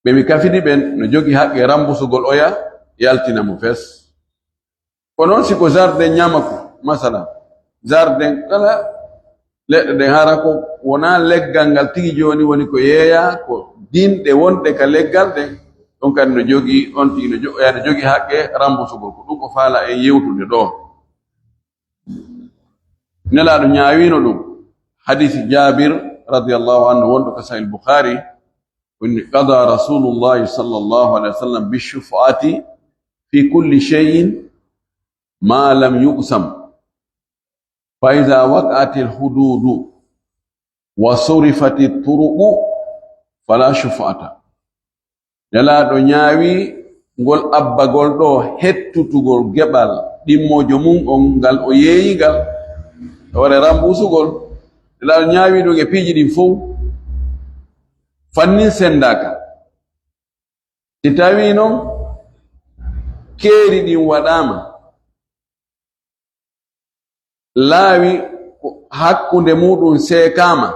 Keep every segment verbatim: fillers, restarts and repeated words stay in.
Ɓe mi kafidi ɓen no jogi haqqe rambusugol oya, yaltina mo fes. Ko noon si ko jardin ñamaku, masalan, jardin kala leɗɗe ɗen, hara ko wonaa leggal ngal tigi jooni woni ko yeeyaa, ko dinɗe wonɗe ka leggal ɗen, ɗon kadi no jogii, on tigi no jo-, ene jogii haqqe rambusugol. Ko ɗum ko faala en yewtude ɗoo. Nelaaɗo ñaawiino ɗum. Hadiisi Jaabir radiyallahu anhu wonɗo ka Sahih Bukhari, woni, qada Rasulullahi sallallahu alaihi wasallam bishuf'ati fi kulli shay'in ma lam yuqsam. Fa iza waqa'atil hududu wa surifatit turuqu fala shuf'ata. Nelaaɗo ñaawi ngol abbagol ɗoo hettutugol geɓal ɗimmoojo mum on ngal o yeeyi ngal, hoore rambusugol. Nelaaɗo ñaawi ɗum e piiji ɗin fow, fannin senndaaka. Si tawii noon keeri ɗin waɗaama, laawi hakkunde muuɗum seekaama,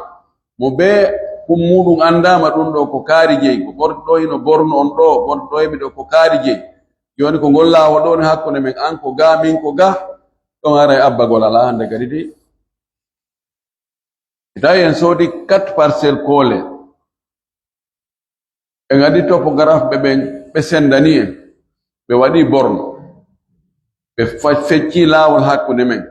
mo bee kum muuɗum anndaama, ɗum ɗoo ko kaari jeyi, ko ɓorɗo ɗoo hino Borno on ɗoo, ɓorɗo ɗoo himi ɗoo ko kaari jeyi. Jooni ko ngol laawol ɗoo woni hakkunde men, an ko gaa, min ko gaa, ɗon haray abbagol alaa hannde kadi de. Tawi en soodi quatre parcelles koole. Ɓe ngadi topographe ɓe ɓen, ɓe senndani en. Ɓe waɗi borne. Ɓe fa-, fecci laawol hakkunde men.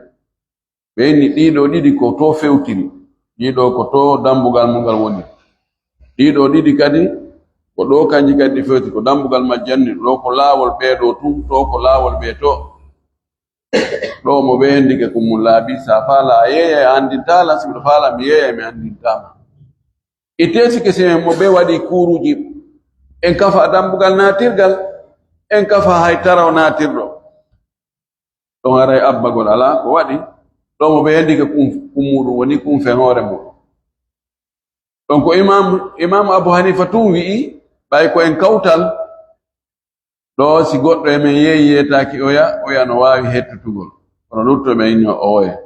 Ɓe inni ɗiɗo ɗiɗi ko to fewtiri. Ɗiɗo ko to dambugal mun ngal woni. Ɗiɗo ɗiɗi kadi ko ɗo kanji kadi ɗi fewti, ko dambugal majji anni. Ɗo ko laawol ɓee ɗo tun, to ko laawol ɓee to. Ɗo mo ɓe hendike ko mun laabi, sa faala a yeeyay a anndintaa lan, si miɗo faala mi yeeyay mi anndintaa ma. Ittee si kese mo ɓe waɗi kuuruuji, en kafa dambugal naatirgal, en kafa hay taraw naatirɗo. Ɗon haray abbagol alaa ko waɗi, ɗo mo ɓe hendike kum, kum muuɗum woni kum fen hoore mum. Ɗon ko Imam, Imam Abu Hanifa tun wi'i, ɓay ko en kawtal, ɗo si goɗɗo e men yeeyi yeetaaki oya, oya no waawi hettutugol. Kono luttuɓe men inni o oya.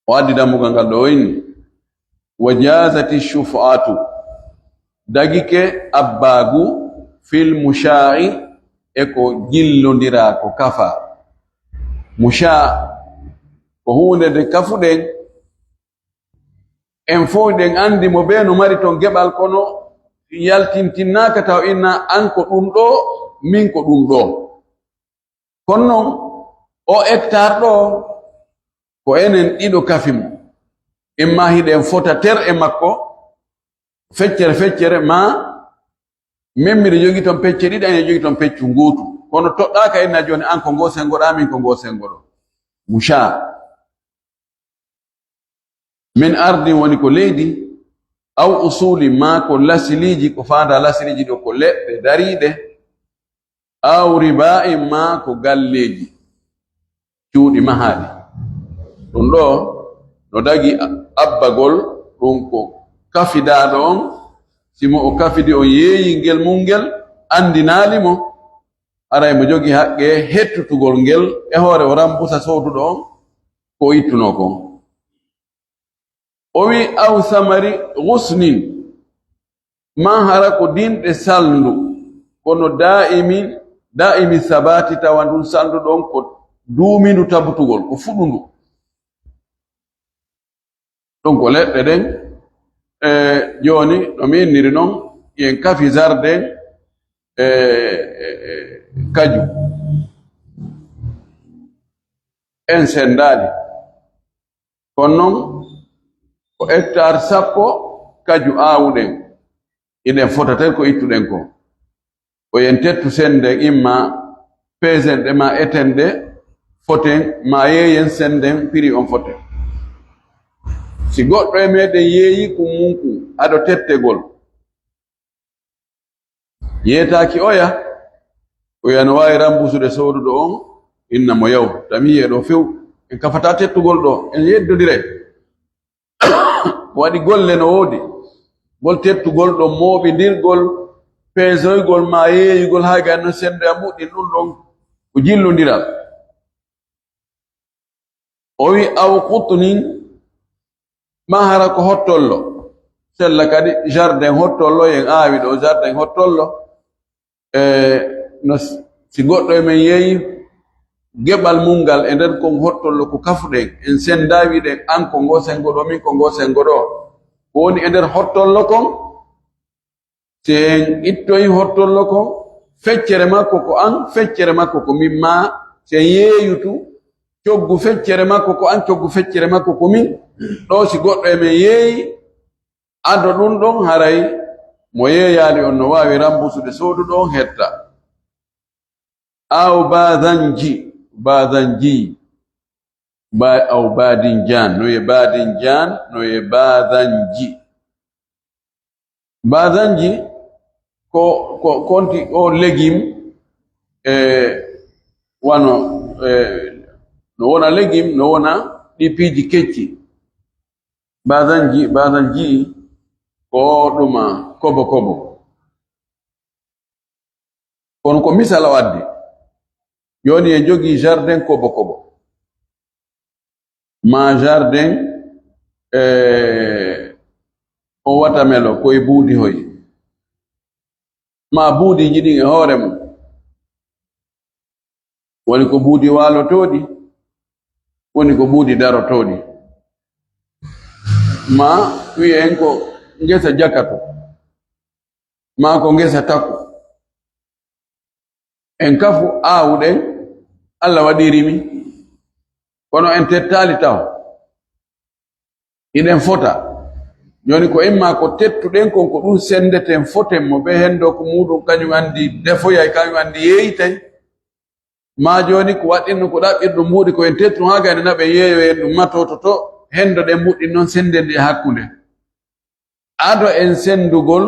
O addi dambugal ngal ɗo o inni, "Wa jaazati shuf'atu." Dagike abbaagu fil mushaa'i e ko jillondiraa ko kafa. Mushaa' ko huunde nde kafuɗen. En fow ɗen anndi mo bee no mari ton geɓal, kono yaltintinnaaka taw inna an ko ɗum ɗo, min ko ɗum ɗo. Kono noon, o hectare ɗo, ko enen ɗiɗo kafi mo. Imma hiɗen fota ter e makko, feccere feccere, ma min miɗo jogi ton pecce ɗiɗi, an e jogi ton peccu nguutu. Kono toɗɗaaka inna jooni an ko ngo sengoɗa, min ko ngo sengoɗo. Musha. Min ardin woni ko leydi, aw usuli maa ko lasiliiji, ko faanda lasiliiji ɗo ko leɗɗe dariiɗe, aw ribaa'in maa ko galleeji, cuuɗi mahaaɗi. Ɗum ɗo no dagi abbagol ɗum ko kafidaaɗo on, si mo o kafidi on yeeyi ngel mum ngel, anndinaali mo, aray mo jogi haqqe hettutugol ngel e hoore o rambusa sooduɗo on ko o ittunoo kon. O wi, "Aw samari ghusnin," maa hara ko dinɗe salndu, kono daa'imi, daa'imi sabaati, tawa ndun salndu ɗon ko duumindu tabutugol, ko fuɗundu. Ɗum ko leɗɗe ɗen. E, jooni, no mi inniri non, en kafi jardin, e, e, e, kaju. En senndaali. Kono noon, ko hectare sappo kaju aawuɗen, iɗen fota tan ko ittuɗen ko. Ko yen tettu sennden, imma peesen ɗe, ma eten ɗe, foten, ma yeeyen sennden, prix on foten. Si goɗɗo e meɗen yeeyi kun mun kun, ado tettegol, yeetaaki oya, oya no waawi rambusude sooduɗo on, inna mo yaw, tami yiyee ɗo few, en kafataa tettugol ɗo, en yeddondire. Waɗi golle no woodi, ngol tettugol ɗo, mooɓindirgol, peesoygol, ma yeeyugol, hay gay no sennde a muɗɗin ɗum ɗon, ko jillondiral. O wi, "Aw qutnin," ma hara ko hottollo. sella kadi jardin hottollo, en aawi ɗo jardin hottollo. E no s-, si goɗɗo e men yeeyi geɓal mum ngal e nder kon hottollo ko kafuɗen, en senndaa wiɗen an ko ngo senngo ɗo, min ko ngo senngo ɗo. Ko woni e nder hottollo kon, si en ittoyi hottollo kon, feccere makko ko an, feccere makko ko min, ma si en yeeyu tu, coggu feccere makko ko an, coggu feccere makko ko min. Ɗo si goɗɗo e men yeeyi, ado ɗum ɗon haray mo yeeyaali on no waawi rambusude sooduɗo on hetta. Aw badanji, badanji, ba-, aw badinjan, no ye badinjan, no ye badanji. Badanji ko, ko konti o legim, e wano, e no wona legim, no wona ɗi piiji kecci. Badanji, badanji ko ɗuma kobo kobo. Kono ko misal o addi. Jooni en jogii jardin kobo kobo. Ma jardin, e, o watamelo ko e buudi hoy. Ma buudiji ɗin e hoore mum. Woni ko buudi waalotooɗi, woni ko buudi darotooɗi. Ma wi'en ko ngesa jakato, ma ko ngesa takko. En kafu aawuɗen, Allah waɗiri mi, kono en tettaali taw. Hiɗen fota. Jooni ko imma ko tettuɗen kon, ko ɗum senndeten, foten mo, ɓe henndo ko muuɗum, kañum anndi defoyay, kañum anndi yeeyitay. Maa jooni ko waɗɗinɗum ko ɗaɓɓirɗum mbuuɗi ko en tettu haa gayna naɓe yeeyoyen ɗum matoto to, henndo ɗen mbuɗɗin noon sennden ɗi e hakkunde. Ado en senndugol,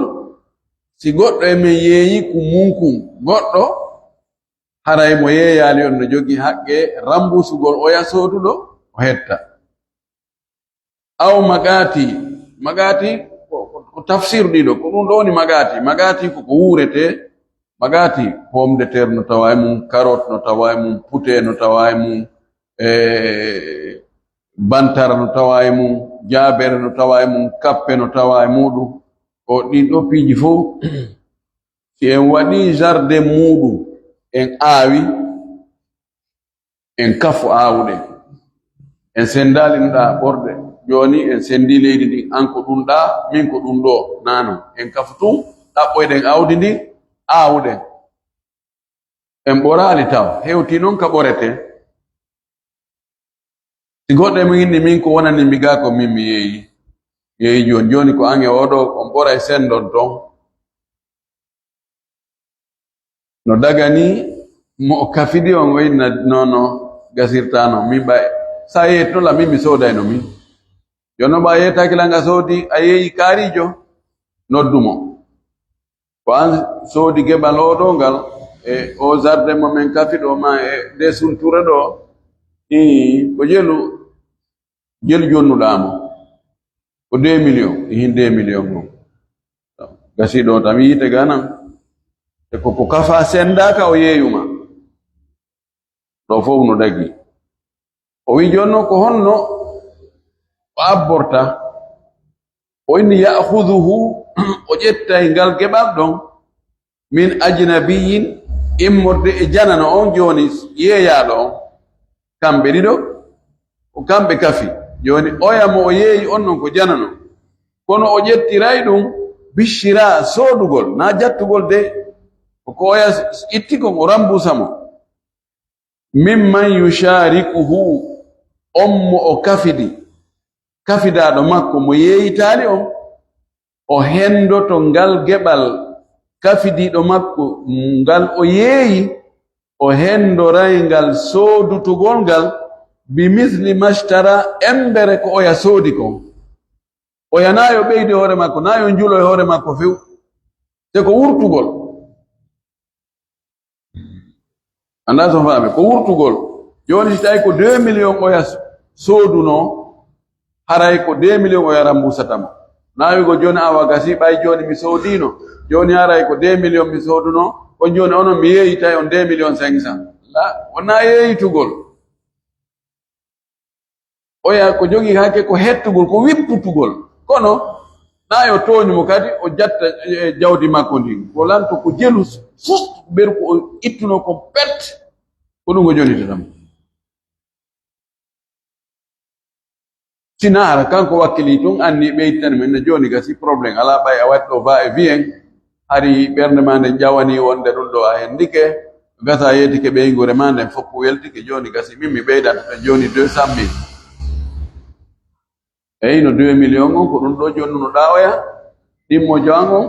si goɗɗo e men yeeyi ko munkun goɗɗo, haray mo yeeyaali on no jogii haqqe rambusugol oya sooduɗo, o hetta. Aw magati, magati ko, ko, ko tafsir ɗiɗo, ko ɗum ɗo woni magati. Magati ko ko wuurete, magati pomme de terre no tawa e mum, carotte no tawa e mum, pute no tawa e mum, e bantara no tawa e mum, jaabere no tawa e mum, kappe no tawa e muɗum. O ɗin ɗo piiji fof, si en waɗi jardin muɗum, en aawi, en kafu aawuɗen. En senndaali no ɗaa ɓorde. Jooni en senndii leydi ndin, an ko ɗum ɗaa, min ko ɗum ɗoo. Naano, en kafu tun, ɗaɓɓoyɗen aawdi ndin, aawuɗen. En ɓoraali taw, hewtii noon ka ɓoretee. Si goɗɗo e min inni min ko wonani mi gaa ko min mi yeeyi. Yeeyi jooni, jooni ko an e oo ɗoo, on ɓoray senndon ton. No dagani mo o kafidi on, o inna nono gasirtaano. Min ɓay, sa yeetno la, min mi soodayno min. Jooni no ɓa yeetaaki la nga soodi, a yeeyi kaariijo, noddu mo. Ko an soodi geɓal oo ɗoo ngal, e oo jardin mo min kafi ɗoo ma e nde sunture ɗoo, ii, ko jelu, jelu jonnuɗaa mo. Ko deux millions, ihin deux millions ɗum. Gasi ɗoo tan yiite ganan. E ko, ko kafa senndaaka o yeeyuma. Ɗoo fof no dagi. O wi jooni noon ko honno o abborta? O inni ya'khuduhu, o ƴettay ngal geɓal ɗon, min ajnabiyyin, immorde e janano on jooni yeeyaaɗo on. Kamɓe ɗiɗo, ko kamɓe kafi. Jooni oya mo o yeeyi on non ko janano. Kono o ƴettiray ɗum bishira soodugol, na jattugol de. Ko oya itti kon o rambusa mo. Mimman yusharikuhu, on mo o kafidi, kafidaaɗo makko mo yeeyitaali on, o henndoto ngal geɓal kafidiiɗo makko ngal o yeeyi, o henndoray ngal soodutugol ngal, bi misli mashtara, embere ko oya soodi kon. Oya na yo ɓeydi hoore makko, na yo njulo e hoore makko few. Te ko wurtugol. Anndaa so faami, ko wurtugol. Jooni si tawi ko deux millions oya s-, soodunoo, haray ko deux millions oya rambusata mo. Na wi'ugol jooni awa gasi, ɓay jooni mi soodiino. Jooni haray ko deux millions mi soodunoo, kon jooni onon mi yeeyitay on deux millions cinq cents. La, wonaa yeeyitugol. Oya ko jogii hakke ko hettugol, ko wipputugol. Kono Naa yo tooñu mo kadi, o jatta, eh, jawdi makko ndin. Ko lanto ko jelu fus, ɓeru ko o ittuno ko pet, ko ɗum o jonitata mo. Si naa hara kanko wakkili tun, anni ɓeytani men, no jooni gasi problème alaa, ɓay a waɗi ɗo va et vient, hari ɓernde ma nden ƴawani wonde ɗum ɗo a hendike, gasa yeetike ɓeynguure ma nden fof weltike, jooni gasi min mi ɓeydata ɗo jooni deux cent mille. Eyi, no deux millions on, ko ɗum ɗo jonnunoɗaa oya, ɗimmo jowan on,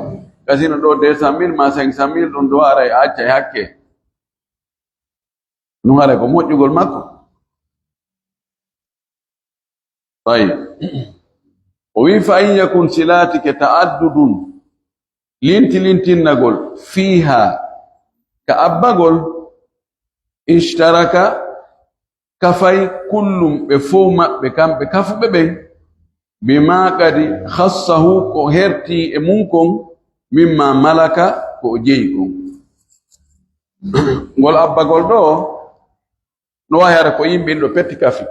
gasino ɗo deux cent mille ma cinq cent mille, ɗum ɗo ara e acca e hakke. Ɗum ara ko moƴƴugol makko. Tayyib. O wi, "Fa in yakun, si laatike ta'addudun, linti lintinnagol, fiiha, ka abbagol, ishtaraka, kafay, kullum, ɓe fow maɓɓe, kamɓe kafuɓe ɓen, bima kadi khassahu, ko herti e mum kon, mimma malaka, ko o jeyi kon." Ngol abbagol ɗo, no waawi hara ko yimɓe ɗiɗo petti kafi.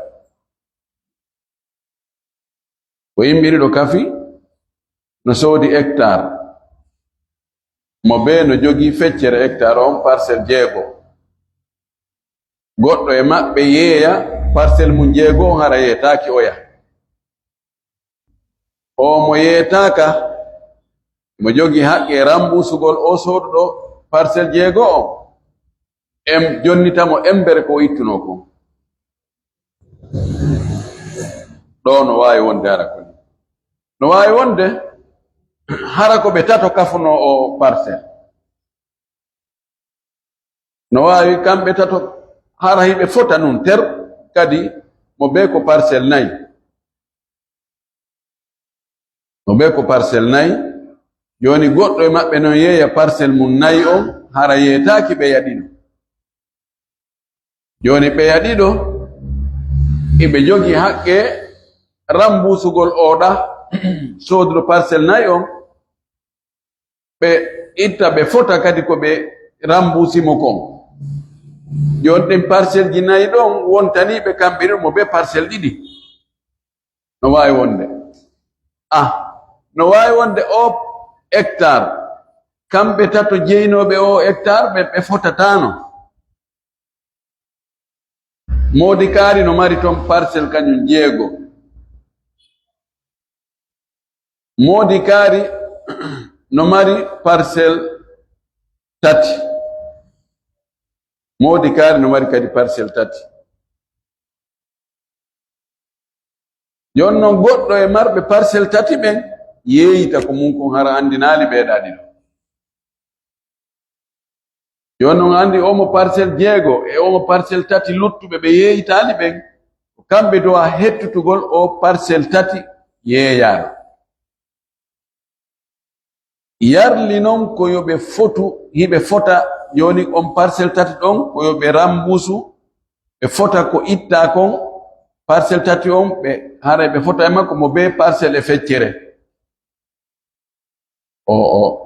Ko yimɓe ɗiɗo kafi, no soodi hectare. Mo bee no jogii feccere hectare on, parcelle jeego. Goɗɗo e maɓɓe yeeya parcelle mum jeego on, hara yeetaaki oya. O mo yeetaaka, mo jogii haqqe rambusugol o sooduɗo parcelle jeego on, em jonnita mo embere ko o ittunoo kon. Ɗo no waawi wonde hara ko ni. No waawi wonde hara ko ɓe tato kafunoo o parcelle. No waawi kamɓe tato hara hiɓe fota nun ter, kadi mo bee ko parcelle nayi. Mo bee ko parcelle nayi. Jooni goɗɗo e maɓɓe non yeeya parcelle mum nayi on, hara yeetaaki ɓeya ɗiɗo. Jooni ɓeya ɗiɗo, iɓe jogii haqqe rambusugol oɗa sooduɗo parcelle nayi on, ɓe itta, ɓe fota kadi ko ɓe rambusi mo kon. Jooni ɗin parcelle ji nayi ɗon wontanii ɓe kamɓe ɗiɗo mo bee parcelle ɗiɗi. No waawi wonde. Ah, no waawi wonde o hectare, kamɓe tato jeynooɓe o hectare, ɓe, ɓe fotataano. Moodi Kaari no mari ton parcelle kañum jeego. Moodi Kaari no mari parcelle tati. Moodi Kaari no mari kadi parcelle tati. Jooni non goɗɗo e marɓe parcelle tati ɓen yeeyita ko mum kon, hara anndinaali ɓeeɗa ɗiɗo. Jooni non anndi omo parcelle jeego e omo parcelle tati luttuɓe ɓe yeeyitaali ɓen, ko kamɓe dowa hettutugol o parcelle tati yeeyaaɗo. Yarli non ko yo ɓe fotu, hiɓe fota, jooni on parcelle tati ɗon, ko yo ɓe rambusu, ɓe fota ko itta kon, parcelle tati on, ɓe, haray ɓe fota e makko mo bee parcelle e feccere. O, o.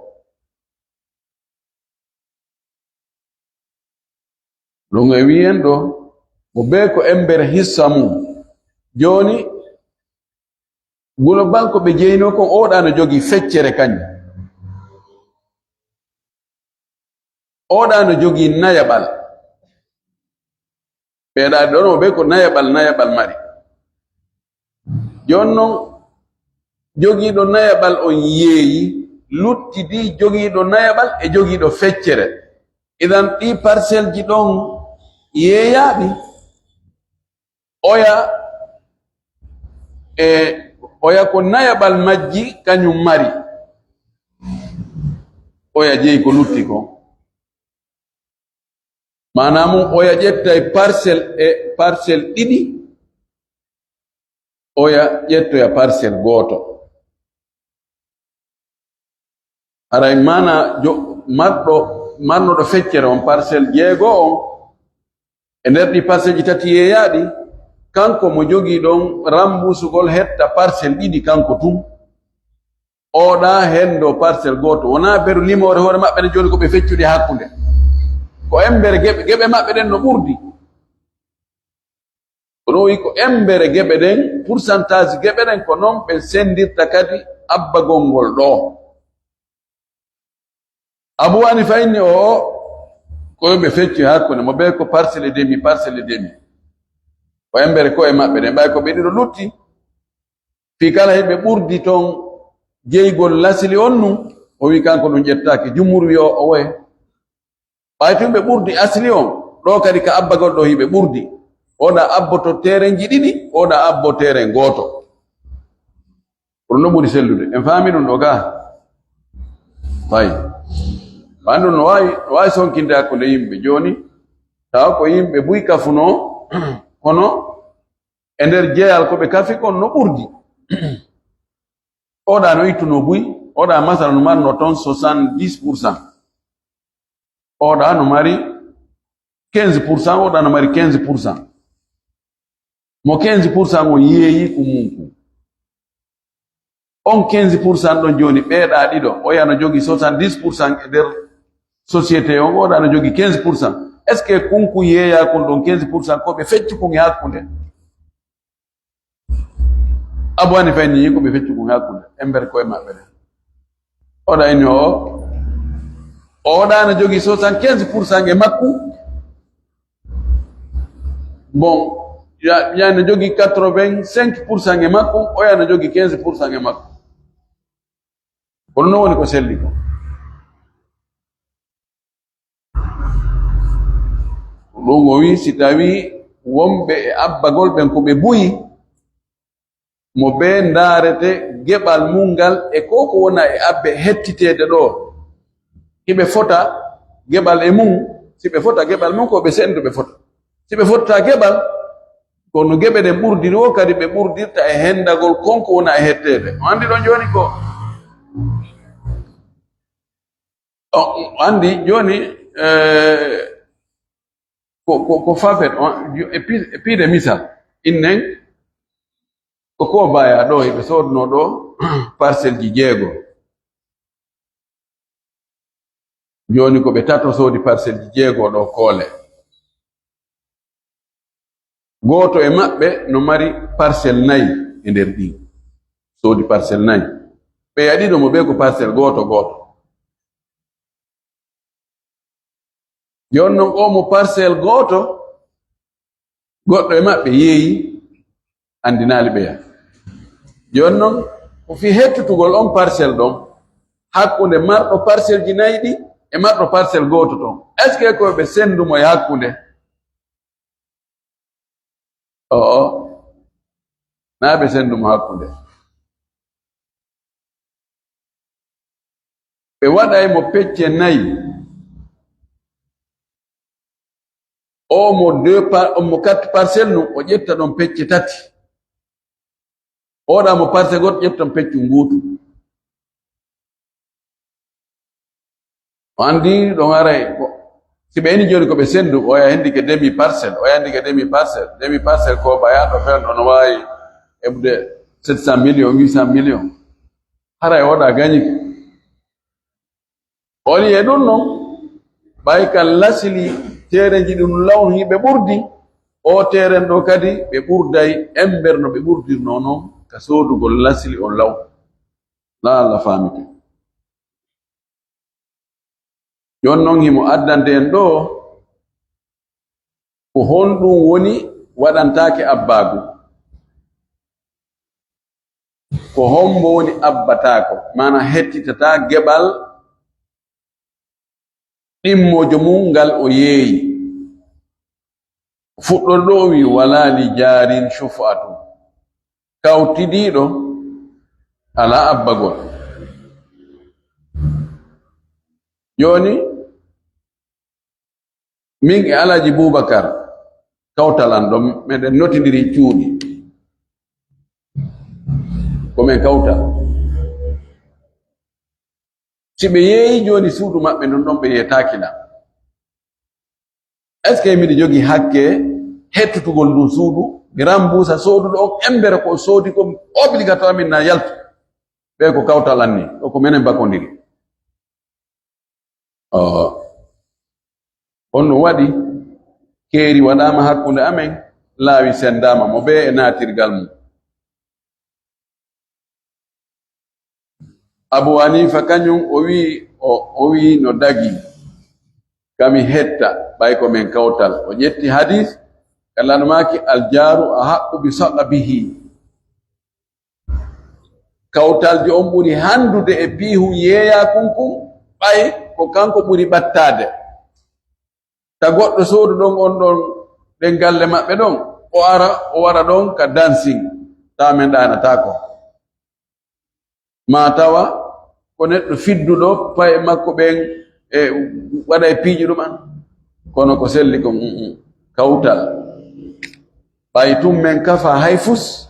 Ɗum e wiyen ɗo, mo bee ko embere hissa mum. Jooni, gulo banko ɓe jeynoo kon, oɗa no jogii feccere kañum. Oɗa no jogii nayaɓal. Ɓeeɗa ɗon o ɓe ko nayaɓal, nayaɓal mari. Jooni non, jogiiɗo nayaɓal on yeeyi, luttidi jogiiɗo nayaɓal e jogiiɗo feccere. Idan ɗi parcelle ji ɗon yeeyaaɗi, oya e, oya ko nayaɓal majji kañum mari. Oya jeyi ko lutti kon. Maanaa mum, oya ƴettay parcelle e parcelle ɗiɗi, oya ƴettoya parcelle gooto. Haray maanaa jo-, marɗo, marnoɗo feccere on parcelle jeego on, e nder ɗi parcelle ji tati yeeyaaɗi, kanko mo jogii ɗon rambusugol hetta parcelle ɗiɗi kanko tun. Oɗa hendo parcelle gooto. Wonaa beru limoore hoore maɓɓe ne jooni ko ɓe feccude hakkunde. Ko embere geɓe, geɓe maɓɓe ɗen no ɓurdi. Kono o wi ko embere geɓe ɗen, pourcentage geɓe ɗen, ko non ɓe sendirta kadi abbagol ngol ɗoo. Abu Hanifa inni o, o, ko ɓe fecci hakkunde mo bee ko parcelle et demi, parcelle et demi. O embere ko e maɓɓe ɗen, ɓay ko ɓe ɗiɗo lutti. Fii kala hiɓe ɓurdi ton jeygol lasili on nun, o wi'i kanko ɗum ƴettaaki. Jumhur wi'i o, o woye. Ɓay tun ɓe ɓurdi asli on, ɗoo kadi ka abbagol ɗoo hiɓe ɓurdi. Oɗa abboto terenji ɗiɗi, oɗa abbo teren gooto. Ko ɗum ɗon ɓuri sellude. En faami ɗum ɗoo gaa? Fay. Ɓay ɗum no waawi, no waawi sonkinde hakkunde yimɓe. Jooni, tawa ko yimɓe buy kafunoo, kono e nder jeyal ko ɓe kafi kon no ɓurdi. Oɗa no ittunoo buy, oɗa masala no marnoo ton soixante-dix pour cent. Oɗa no mari quinze pour cent, oɗa no mari quinze pour cent. Mo quinze pour cent on yeeyi ko mun kun. On quinze pour cent ɗon jooni, ɓeeɗa ɗiɗo, oya no jogi soixante-dix pour cent e nder société on, oɗa no jogi quinze pour cent. Est-ce que kun kun yeeya kun ɗon quinze pour cent ko ɓe fecci kun e hakkunde? Abu Hanifa inni ko ɓe fecci kun hakkunde, embere koye maɓɓe ɗen. Oɗa inni o, oɗa no jogi soixante-quinze pour cent e makku. Bon, ya, ya no jogi quatre-vingt-cinq pour cent e makku, oya no jogi quinze pour cent e makku. Kono non woni ko selli ko. Ɗum o wi'i, si tawii wonɓe e abbagol ɓen ko ɓe buyi, mo bee ndaarete geɓal mun ngal e ko ko wona e abbe hettiteede ɗoo. Hiɓe fota geɓal e mun, si ɓe fota geɓal mun ko ɓe senndu ɓe fota. Si ɓe fotta geɓal, kono geɓe ɗen ɓurdiri o kadi ɓe ɓurdirta e hendagol kon ko wona e hetteede. O anndi ɗon jooni ko O, o anndi jooni, eh, ko, ko, ko fafet, o, e pi-, e piide misal, innen, ko ko baya ɗoo, hiɓe soodunoo ɗoo parcelle ji jeego. Jooni ko ɓe tato soodi parcelle ji jeego ɗoo koole. Gooto e maɓɓe no mari parcelle nayi e nder ɗin. Soodi parcelle nayi. Ɓeya ɗiɗo mo bee ko parcelle gooto gooto. Jooni non oo mo parcelle gooto, goɗɗo e maɓɓe yeeyi, anndinaali ɓeya. Jooni non, ko fii hettutugol on parcelle ɗon, hakkunde marɗo parcelle ji nayi ɗi e marɗo parcelle gooto ton. Est-ce que ko ɓe senndu mo e hakkunde? O'o. Naa ɓe senndu mo hakkunde. Ɓe waɗay mo pecce nayi. O mo deux par-, o mo quatre parcelle nun, o ƴetta ɗon pecce tati. Oɗa mo parcelle goto ƴetta ɗon peccu nguutu. O anndi ɗon haray ko, si ɓe ini jooni ko ɓe senndu, oya hendi ke demi parcelle, oya hendi ke demi parcelle, demi parcelle ko ba yaaɗo fen ɗo no waawi heɓude sept cent millions, huit cent millions. Haray oɗa gañi. O wi'i e ɗum non, ɓay ka lasili teerenji ɗin law hiɓe ɓurdi, o teeren ɗo kadi ɓe ɓurday ember no ɓe ɓurdirnoo non ka soodugol lasili on law. Laa Allah faamike. Jooni non himo addante en ɗo, ko honɗum woni waɗantaake abbaagu? Ko hombo woni abbataako, maana hettitataa geɓal ɗimmoojo mum ngal o yeeyi? Fuɗɗorde ɗo o wi'i, "Walaa li jaarin shuf'atun." Kawtidiiɗo alaa abbagol. Jooni, min e Alhaji Bubakar, kawtal an ɗon, meɗen notindiri cuuɗi. Ko men kawtal. Si ɓe yeeyi jooni suudu maɓɓe ndun ɗon, ɓe yeetaaki lan. Est-ce que miɗo jogii hakke hettutugol ndun suudu? Mi rambuusa sooduɗo on embere ko o soodi kon obligatoire min na yaltu. Ɓe ko kawtal an ni, ɗo ko menen bakondiri. Oo. On ɗum waɗi, keeri waɗaama hakkunde amen, laawi senndaama, mo bee e naatirgal mum. Abu Hanifa kañum o wi, o, o wi no dagi, kami hetta, ɓay ko men kawtal. O ƴetti hadis, ka lanmaaki, "Al jaru a haqqu bi saqabihi." Kawtaljo on ɓuri handude e piihun yeeyaakun kun, ɓay ko kanko ɓuri ɓattaade. Ta goɗɗo soodu ɗon on ɗon, ɗen galle maɓɓe ɗon, o ara, o wara ɗon ka dancing, ta men ɗaanataako. Ma tawa ko neɗɗo fidduɗo, paye makko ɓen e waɗa e piiji ɗum an. Kono ko selli kon, mm, mm, kawtal. Ɓay tum men kafa hay fus,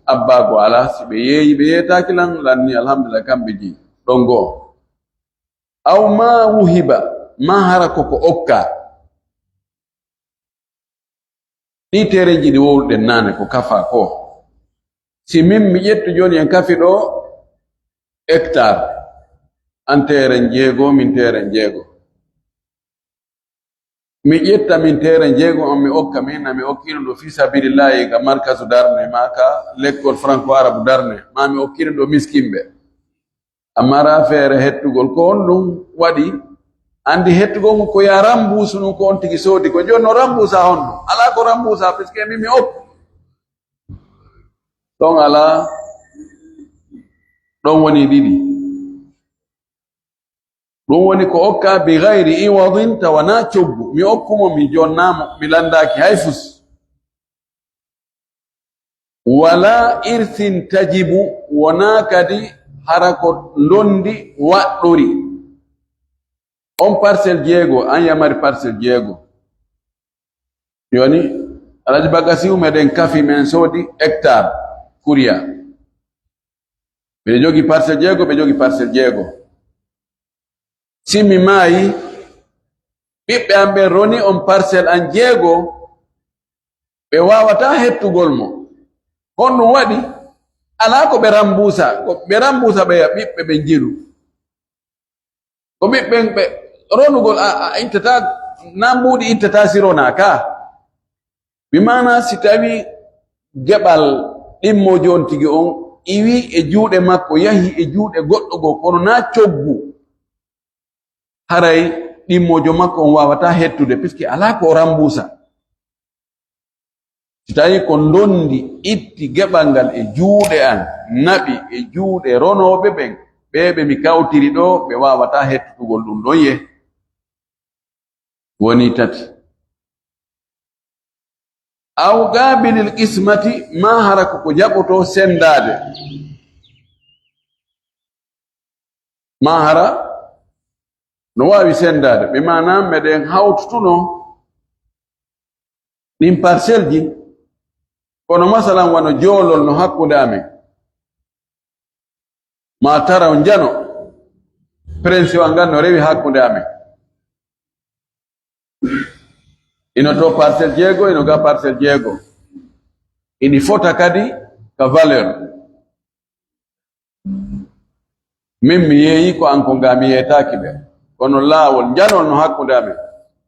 abbaago ala, si ɓe yeeyi, ɓe yeetaaki lan, lan ni, alhamdulillah, kamɓe jeyi. Ɗon goo. Aw ma wuhiba, ma hara ko ko okka. Ɗi teerenji ɗi wowluɗen naane ko kafa ko. Si min mi ƴettu jooni en kafi ɗo hectare, an teeren jeego, min teeren jeego. Mi ƴetta min teeren jeego on mi okka, min na mi okkino ɗo fi sabilillahi ka markazu Darne, ma ka lekkol franco arabu Darne, ma mi okkino ɗo miskinɓe. A mara feere hettugol ko on ɗum waɗi. Andi hettugol ngu ko ya rambuusu ɗum ko on tigi soodi ko. Jooni no rambuusa on ɗum? Alaa ko rambuusa, puisque min mi okku. Ɗon alaa, ɗon woni ɗiɗi. Ɗum woni ko okka bi gayri iwadin, tawa na coggu. Mi okku mo, mi jonna mo, mi landaaki hay fus. Wala irsin tajibu, wona kadi hara ko ndondi waɗɗori. On parcelle jeego, an yamari parcelle jeego. Joni, Alhaji Bagasiw, meɗen kafi, men soodi hectare kuriya. Ɓe jogi parcelle jeego, ɓe jogi parcelle jeego. Si mi maayi, ɓiɓɓe am ɓen roni on parcelle an jeego, ɓe waawata hettugol mo. Honɗum waɗi? Alaa ko ɓe rambuusa, ko ɓe rambuusa ɓe ɓiɓɓe ɓen jeɗu. Ko ɓiɓɓe ɓe ronugol a, a ittata, na mbuuɗi ittata si ronaa ka. Bi maana si tawi geɓal ɗimmo joon tigi on iwi e juuɗe makko, yahi e juuɗe goɗɗo goo, kono na coggu, haray ɗimmoojo makko on waawata hettude, puisque alaa ko o rambuusa. Si tawi ko ndondi itti geɓal ngal e juuɗe an, naɓi e juuɗe ronooɓe ɓen, ɓee ɓe mi kawtiri ɗoo, ɓe waawata hettutugol ɗum ɗon ye. Woni tati. Aw qaabilil qismati, maa hara ko ko jaɓotoo senndaade. Maa hara no waawi senndaade. Ɓe maanaa meɗen hawtutuno ɗin parcelleji, kono masalan wano joolol no hakkunde amen. Ma taraw njano, prince wa ngal no rewi hakkunde amen. Ino to parcelle jeego, ino ga parcelle jeego. Ini fota kadi ka valeur. Min mi yeeyi ko an ko nga mi yeetaaki ɓe. Kono laawol njanol no hakkunde amen.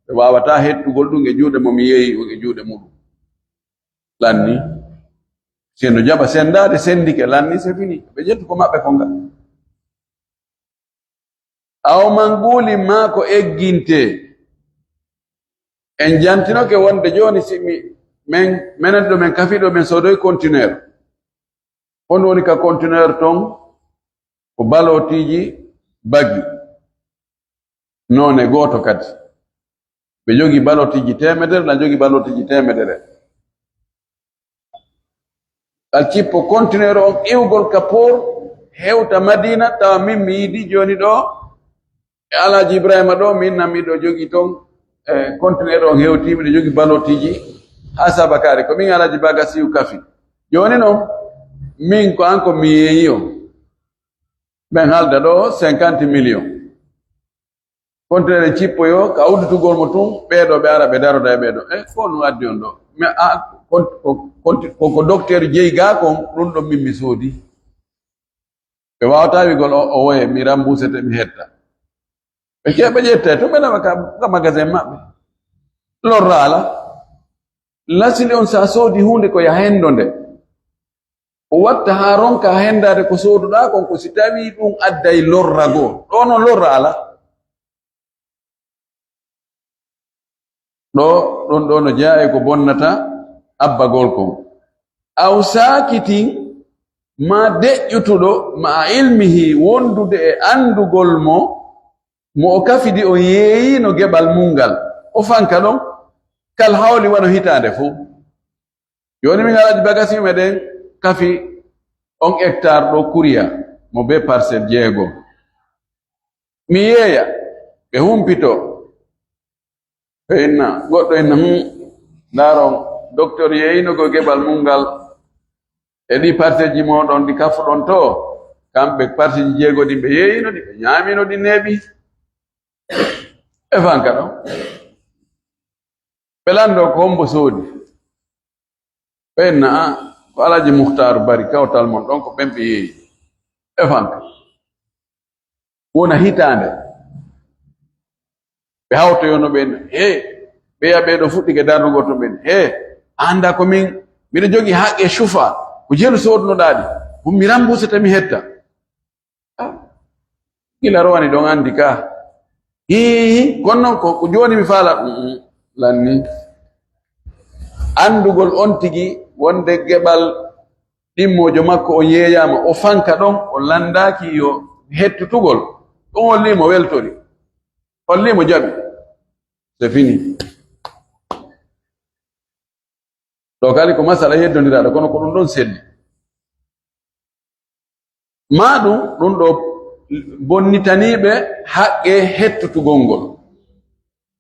Ɓe waawata hettugol ɗum e juuɗe mo mi yeeyi on e juuɗe muɗum. Lanni. Si no jaɓa senndaade, senndike, lanni, c'est fini. Ɓe ƴettu ko maɓɓe ko nga. Aw manquulin, maa ko eggintee. En jantinoke wonde jooni si mi, men, menen ɗo men kafi ɗo men soodoy conteneur. Honɗum woni ka conteneur ton? Ko balotiiji bagi. Noone gooto kadi. Ɓe jogi balotiiji teemedere, na jogi balotiiji teemedere. Al cippo conteneur on iwgol ka port, hewta Madina, tawa min mi yiidi jooni ɗo, e Alhaji Ibrahima ɗo, min na miɗo jogi ton, e conteneur on hewti, miɗo jogi balotiiji haa sabakaare. Ko min Alhaji Bagasiw kafi. Jooni non, min ko an ko mi yeeyi on. Ɓen haalda ɗo cinquante millions. Kontinere cippoyo, ka udditugol mo tun, ɓee ɗoo ɓe ara ɓe daroda e ɓee ɗoo. E, ko ɗum addi on ɗoo? Mais a, kon-, ko, konti-, ko, ko docteur jeyi gaa kon, ɗum ɗon min mi soodi. Ɓe waawataa wi'gol o, o woye, mi remboursete, mi hetta. Ɓe ke-, ɓe ƴetta e tun, ɓe nawa ka, ka magasin maɓɓe. Lorra alaa. Lasili on, sa soodi huunde ko ya hendo nde. O watta haa ronka henndaade ko sooduɗaa kon, ko si tawii ɗum adday lorra goo. Ɗoo non lorra alaa. Ɗoo, ɗon ɗoo no jeyaa e ko bonnata abbagol kon. Aw saakitin, maa deƴƴutuɗo, ma'a ilmihi, wondude e anndugol mo, mo o kafidi, o yeeyiino geɓal mun ngal, o fanka ɗon, kal hawli, wano hitaande fow. Jooni min Alhaji Bagasi, meɗen kafi on hectare ɗoo kuriya, mo bee parcelle jeego. Mi yeeya, ɓe humpito. Ɓe inna, goɗɗo inna, "Hmm, ndaaron, docteur yeeyino ko geɓal mun ngal e ɗi parcelle ji mooɗon ɗi kafuɗon to, kamɓe parcelle ji jeego ɗin ɓe yeeyino ɗi, ɓe ñaamino ɗi neeɓi." E fanka ɗon. Ɓe lanndo ko hombo soodi. Ɓe inna, "Ah, ko Alhaji Muhtar Bari kawtal mon ɗon, ko ɓen ɓe yeeyi." E fanka. Wona hitaande. Ɓe hawtoyono ɓe inna, "He, ɓe ya ɓe ɗo fuɗɗike darnugol to ɓen. He, a annda ko min, miɗo jogi haqqe sufa, ko jelu soodunoɗaa ɗi. Ko mi rambusata mi hetta." Ah, gila rowani ɗon anndi ka. Hiihi, kono non ko, ko jooni mi faala. Mm, mm, lanni. Anndugol on tigi wonde geɓal ɗimmoojo makko on yeeyaama, o fanka ɗon, o lanndaaki yo hettutugol. Ɗum holli mo weltori. Holli mo jaɓi. C'est fini. Ɗo kadi ko masala yeddondiraaɗo, kono ko ɗum ɗon selli. Maa ɗum, ɗum ɗo bonnitaniiɓe haqqe hettutugol ngol.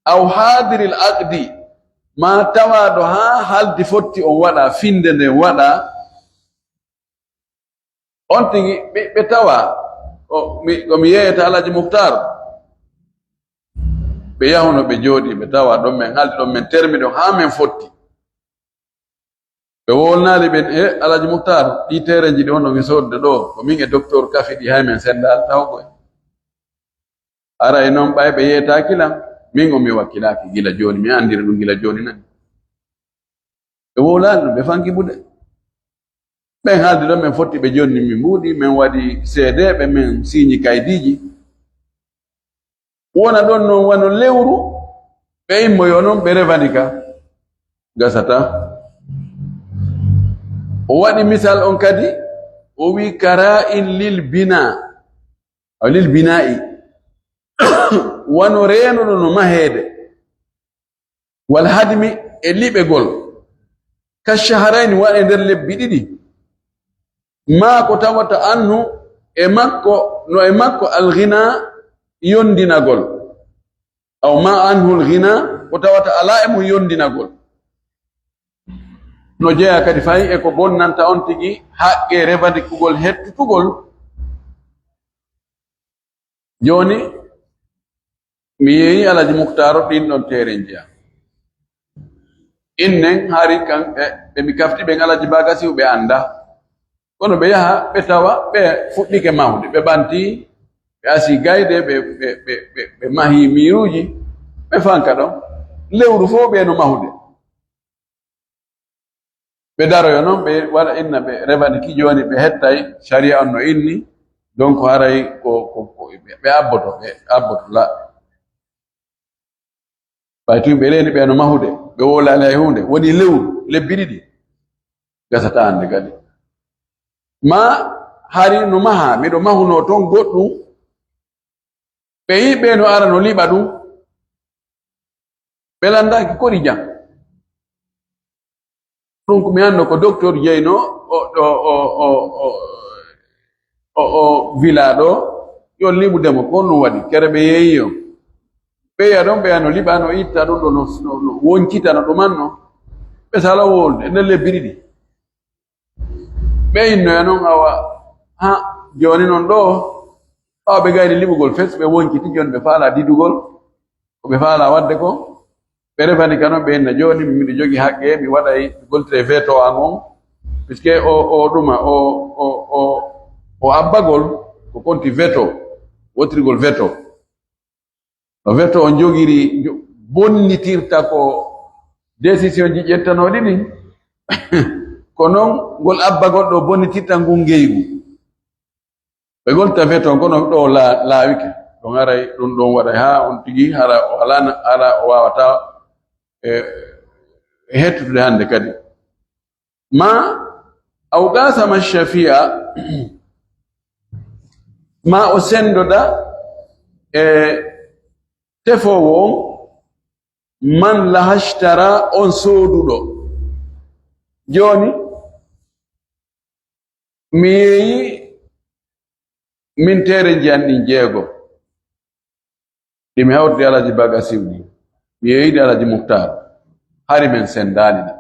Aw haadiril aqdi, maa tawaaɗo haa haldi fotti on waɗa, finnde nden waɗa, on tigi ɓe, ɓe tawa, o, mi, ko mi yeeyata Alhaji Muhtar. Ɓe yahuno, ɓe jooɗi, ɓe tawa ɗon men haldi, ɗon men termi ɗon haa men fotti. Ɓe wolnaali ɓen, "E, Alhaji Muhtar, ɗi terenji ɗi on ɗon e soodude ɗo, ko min e docteur kafi ɗi, hay men senndaali taw koy. Haray non ɓay ɓe yeetaaki lan, min on mi wakkilaaki gila jooni, mi anndiri ɗum gila jooni nan." Ɓe wowlaali ɗum, ɓe fanki buɗe. Ɓen haaldi ɗon, men fotti ɓe jonni, min mbuuɗi, men waɗi seedeeɓe, men siiñi kaydiiji. Wona ɗon non wano lewru, ɓe immoyo non, ɓe revani ka. Gasata. O waɗi misal on kadi, o wi, "Kara'in lil bina, aw lil bina'i." Wano reenuɗo no maheede. Wal hadmi, e liɓegol. Ka shaharayni, waɗa e nder lebbi ɗiɗi. Maa ko tawata anhu e makko, no e makko alghina yondinagol. Aw ma anhu alghina, ko tawata alaa e mum yondinagol. No jeyaa kadi fayi e ko bonnanta on tigi haqqe revandikugol, hettutugol. Jooni, mi yeeyi Alhaji Muktaaru ɗin ɗon teerenji am. Innen hari kan ɓe, ɓe mi kafti ɓen Alhaji Bagasiw ɓe annda. Kono ɓe yaha, ɓe tawa, ɓe fuɗɗike mahude, ɓe ɓanti, ɓe asi gayde, ɓe, ɓe, ɓe, ɓe, ɓe mahi miiruuji, ɓe fanka ɗon. Lewru fof ɓe no mahude. Ɓe daroyo noon, ɓe waɗa inna, ɓe revani ki jooni, ɓe hettay, sharia on no inni, donc haray ko, ko, ko ɓe, ɓe abboto, ɓe abboto la. Ɓay tun ɓe reeni ɓe no mahude, ɓe wowlaali hay huunde, woni lewru, lebbi ɗiɗi, gasata hannde kadi. Ma hari no maha, miɗo mahunoo toon goɗɗum, ɓe yii ɓe no ara no liɓa ɗum, ɓe lanndaaki kori jam. Ɗum ko mi annda ko docteur Jeyno o, o, o, o, o, o, o vila ɗo, yo liɓude mo, ko ɗum waɗi, kere ɓe yeeyi o. Ɓe yiya ɗon, ɓe yiya no liɓa, no itta ɗum ɗo, no, no, no woncita no ɗumanno. Ɓe sala wolde, e nder lebbi ɗiɗi. Ɓe innoya noon, awa, ha, jooni noon ɗo, ɓaawo ɓe gayni liɓugol fes, ɓe wonciti, jooni ɓe faala didugol, ko ɓe faala waɗde ko, ɓe refani ka noon, ɓe inna, jooni miɗo jogi haqqe, mi waɗay, mi gontira e veto an on, puisque o, o ɗuma, o, o, o, o abbagol, ko konti veto, wottirgol veto. No veto on jogiri, jo-, bonnitirta ko décision ji ƴettanooɗi ɗin. Ko noon ngol abbagol ɗo bonnitirta ngun ngeygu. Ɓe golta veto kono ɗo la-, laawike. Ɗon haray ɗum ɗon waɗa haa on tigi hara o alana, hara o waawata, e, e hettude hannde kadi. Ma aw qasama shafi'a, ma o senndoda e tefoowo on, man lahashtara, on sooduɗo. Jooni, mi yeeyi min teere njiyan ɗin jeego. Ɗi mi hawti Alhaji Baga Siwɗi. Mi yeeyidi Alhaji Muhtar. Hari men senndaani ɗi.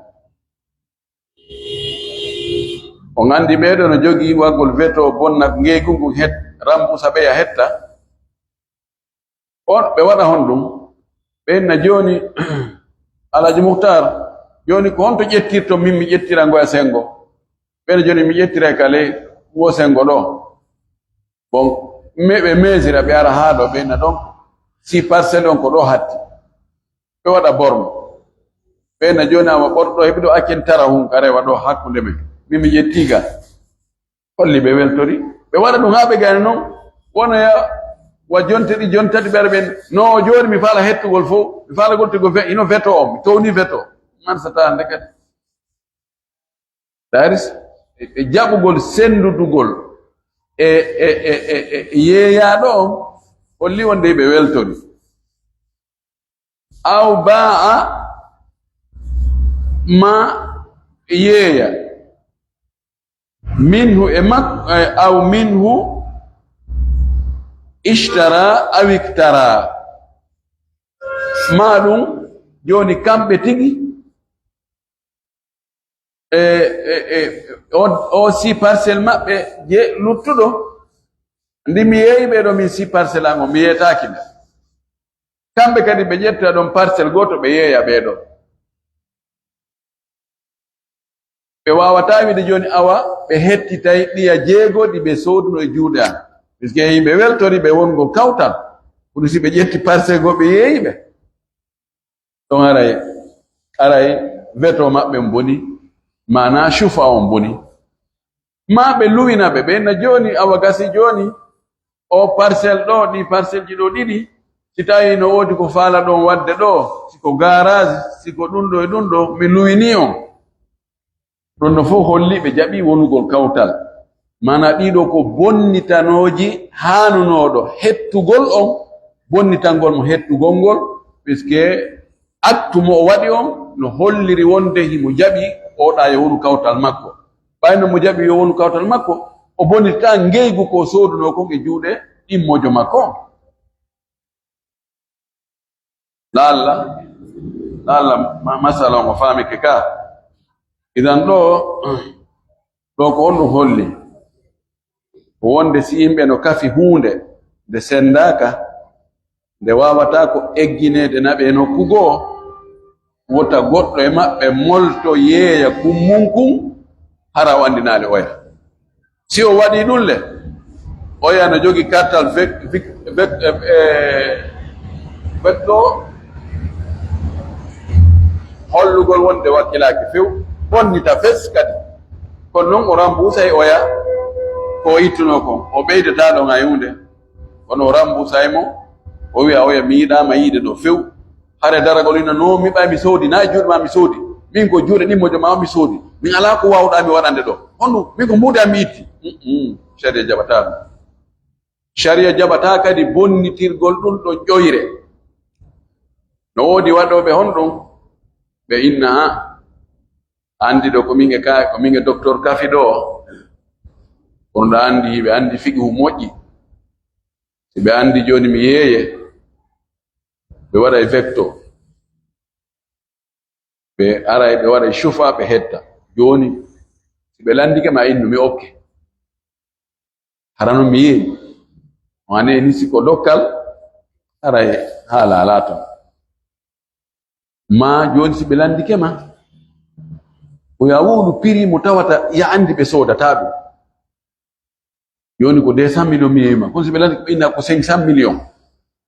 On anndi ɓee ɗoo no jogii waggol veto bonna ngeygu ngun het-, rambusa ɓeya hetta. On ɓe waɗa honɗum? Ɓe inna jooni, Alhaji Muhtar, jooni ko honto ƴettirton min mi ƴettira ngoya senngo? Ɓe inna jooni mi ƴettiray ka ley ngo senngo ɗoo. Bon, me-, ɓe mesira, ɓe ara haa ɗoo, ɓe inna ɗon, si parcelle on ko ɗoo hatti. Ɓe waɗa borno. Ɓe inna jooni ama ɓorɗo heɓi ɗo accen tara hun ka rewa ɗoo hakkunde men. Min mi ƴetti ga. Holli ɓe weltori. Ɓe waɗa ɗum haa ɓe gayna noon. Wonoya wa jonte ɗi, jonte tati ɓe ara ɓen. No o jooni mi faala hettugol fof. Mi faala goltugol fe-, ino veto o. Mi towni veto. Man sa taande kadi. Daris, e, e jaɓugol senndudugol e, e, e, e, e yeeyaaɗo on, holli wonde ɓe weltori. Aw baa'a ma yeeya. Minhu e mak-, e, aw minhu ishtara aw iktara. Ma ɗum, jooni kamɓe tigi, e, e, e, o, o si parcelle maɓɓe je luttuɗo, ndi mi yeeyi ɓe ɗo, min si parcelle an o, mi yeetaaki nde. Kamɓe kadi ɓe ƴetta ɗon parcelle gooto, ɓe yeeya ɓe ɗo. Ɓe waawataa wiide jooni, awa, ɓe hettitay ɗiya jeego ɗi ɓe sooduno e juuɗe an. Puisque yimɓe weltori ɓe wongol kawtal. Kono si ɓe ƴetti parcelle goo, ɓe yeeyi ɓe. Ɗon aray, aray veto maɓɓe on boni, maanaa shufa on boni. Maa ɓe luwina ɓe, ɓe inna jooni, awa gasi jooni, o parcelle ɗo, ɗi parcelle ji ɗo ɗiɗi, si tawi no woodi ko faala ɗon waɗde ɗo, si ko garage, si ko ɗum ɗo e ɗum ɗo, mi luwini on. Ɗum ɗo fof holli ɓe jaɓi wonugol kawtal. Maanaa ɗii ɗo ko bonnitanooji haanunooɗo hettugol on, bonnitangol mo hettugol ngol, puisque acte mo o waɗi on no holliri wonde himo jaɓi oɗa yo wonu kawtal makko. Ɓayno mo jaɓi yo wonu kawtal makko, o bonnitata ngeygu ko soodunoo kon e juuɗe ɗimmojo makko on. Laalla, laalla ma-, masala on o faamike ka. Idan ɗo, ɗo ko on ɗum holli. Ko wonde si yimɓe no kafi huunde, nde senndaaka, nde waawataa ko eggineede naɓe e nokku goo, wota goɗɗo e maɓɓe molto yeeya kun mun kun, hara o anndinaali oya. Si o waɗii ɗum le, oya no jogi kartal vec-, vic-, vec-, e, e, vecto hollugol wonde wakkilaaki few, bonnita fes kadi. Kono noon o rambuusay oya ko o ittunoo kon, o ɓeydataa ɗon hay huunde. Kono o rambuusay mo, o wi'a oya mi yiɗaama yiide ɗo few. Hare daragol ina no mi ɓay mi soodi, na e juuɗe ma mi soodi. Min ko juuɗe ɗimmojo ma mi soodi. Min alaa ko waawɗaa mi waɗande ɗo. Honɗum? Min ko mbuuɗe am mi itti. Mm-mm. Sharia jaɓataa ɗum. Sharia jaɓataa kadi bonnitirgol ɗum ɗo ƴoyre. No woodi waɗooɓe honɗum? Ɓe inna, a anndi ɗo ko min e ka-, ko min e docteur Kafi ɗo. Kono ɗo anndi, ɓe anndi fiqhu moƴƴi. Si ɓe anndi jooni mi yeeye, ɓe waɗa e vecto. Ɓe ara e ɓe waɗa e shufa, ɓe hetta. Jooni, si ɓe lanndike ma innu, mi okke. Hara non mi yeeyi. Wane ni si ko dokkal, ara e haala alaa ton. Ma jooni si ɓe lanndike ma, ko ya wowlu prix mo tawata ya anndi ɓe soodataa ɗum. Jooni ko deux cent millions mi yeeyima. Kono si ɓe lanndike ɓe inna ko cinq cent millions.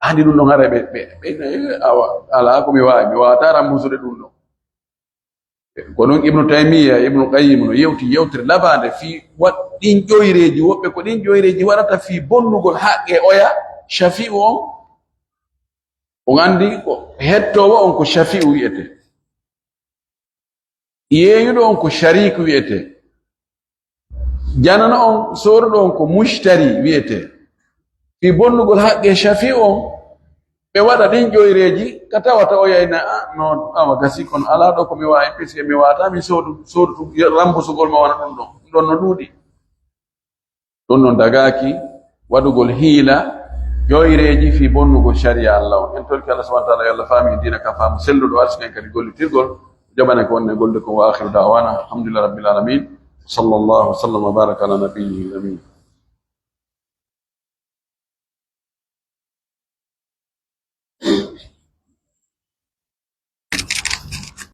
Anndi ɗum ɗon hara ɓe, ɓe, ɓe inna, eh, awa, alaa ko mi waawi, mi waawataa rambusude ɗum ɗon. Ko ɗum Ibnu Taymiya, Ibnu Qayyim no yewti yewtere labaande fii waɗ ɗin ƴoyreeji, woɓɓe ko ɗin ƴoyreeji waɗata fii bonnugol haqqe oya shafi'u on. On anndi ko hettoowo on ko shafi'u wi'ete. Yeeyuɗo on ko shariku wi'ete. Janano on, sooruɗo on ko mushtari wi'ete. Fii bonnugol haqqe shafi'u on, ɓe waɗa ɗin ƴoyreeji, ka tawata o yayna, "Ah, no, awa gasi kon alaa ɗo ko mi waawi, puisque mi waata, mi soodu, soodu tu, rambusugol ma wona ɗum ɗon. Ɗum ɗon no ɗuuɗi." Ɗum ɗon dagaaki waɗugol hiila ƴoyreeji fii bonnugol sharia Allah on. En torki Allah subhanahu wa ta'ala, yo Allah faamin diina ka faamu selluɗo, arsika en kadi gollitirgol, jaɓana ko wonne golde kon. Wa akhiru da'wana, alhamdulillahi rabbil alamin. Sallallahu wa sallam wa baraka ala nabiyyihi al-amin.